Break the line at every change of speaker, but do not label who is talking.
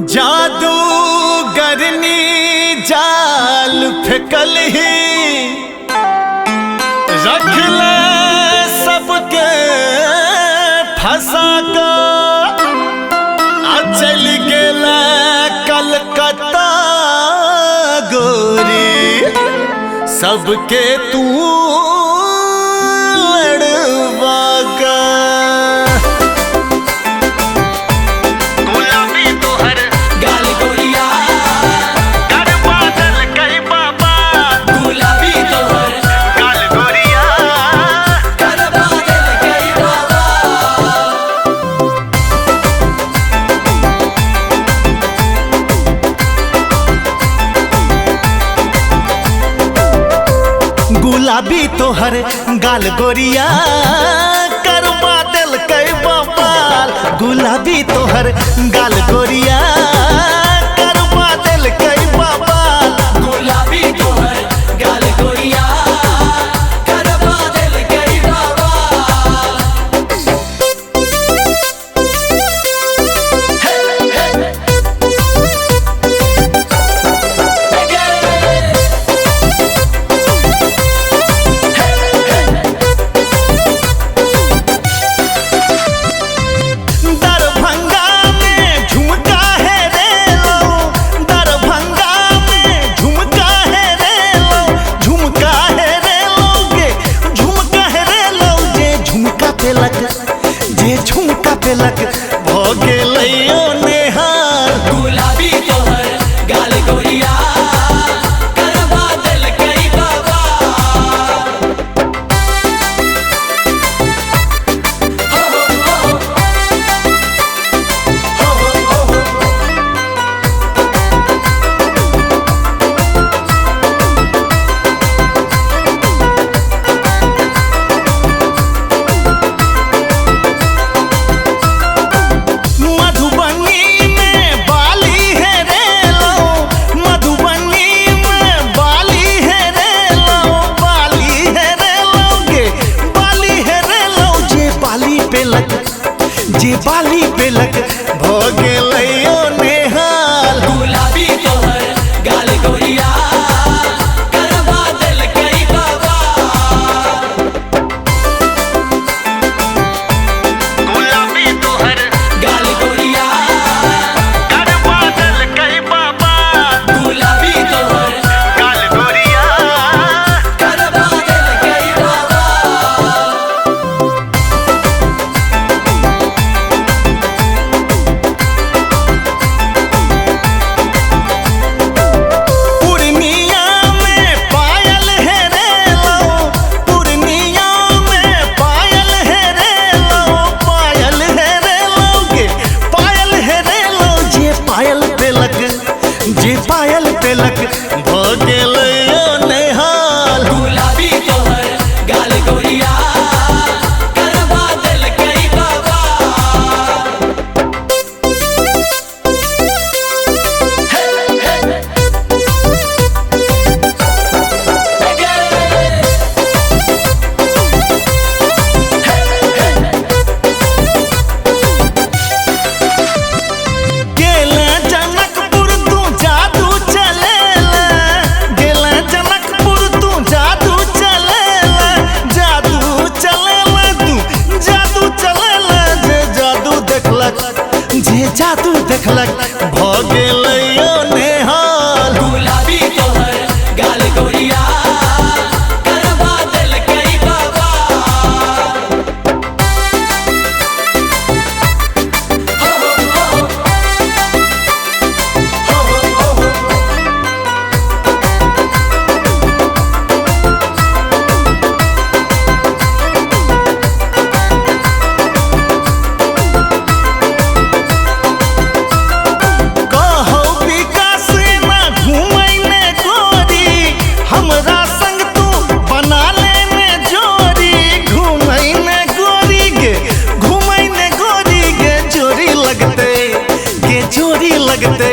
जादू गरनी जाल फेकल ही रख ले सबके फंसा का चल गेला कलकत्ता गोरी सबके तू लड़वा का। गुलाबी तोहर
गाल गोरिया
कर बादल कई बाबा,
गुलाबी तोहर
गाल गोरिया
कर बादल कई बाबा।
गुलाबी तोहर गाल गोरिया कर बादल कई बाबाल, गुलाबी तोहर गाल गोरिया कर बादल कई बाबाल,
गुलाबी तोहर गाल गोरिया कर बादल कई बाबा। हे हे
दरभंगा में झुमका है रे लो, दरभंगा में झुमका है रे लो, झुमका है रे लोगे, झुमका है रे लो, जे झुमका पेलक, जे झुमका पेलक भ गेलैयो नेहाल।
गुलाबी तोहर गाल गोरिया कर बादल कई बाबा। हो हो हो हो हो हो।
मधुबनी में बाली है रे लो, मधुबनी में बाली है रे लो, बाली है रे लोगे, बाली है रे लो, जे बाली पेलक, जे बाली पेलक भ गेलैयो नेहाल।
गुलाबी तोहर गाल गोरिया कर बादल कई बाबा।
गुलाबी तोहर
गाल गोरिया
कर बादल कई बाबा,
गुलाबी तोहर
गाल गोरिया
कर बादल कई बाबा।
पूर्णिया में पायल है रे लो, पूर्णिया में पायल है रे लो, पायल है रे लोगे, पायल है रे लो, जे पायल पेलक, जे पायल पेलक भ गेलैयो नेहाल।
गुलाबी तोहर गाल गोरिया कर बादल कई बाबा। हे हे
गेला जनकपुर तू जादू चलेला, गेला जनकपुर तू जादू चलेला, जादू चलेला तू जादू चलेला, जे जादू देखलक, जे जादू देखलक भ गेलैयो नेहाल।
गुलाबी तोहर गाल गोरिया कर बादल कई बाबा। हो हो हो हो हो।
कहौ विकास ना घूमै ने गोरी, हमरा संग तू बना लेने जोरी, घूमै ने गोरी गे, घूमै ने गोरी गे, जोरी लगते गे, जोरी लगते।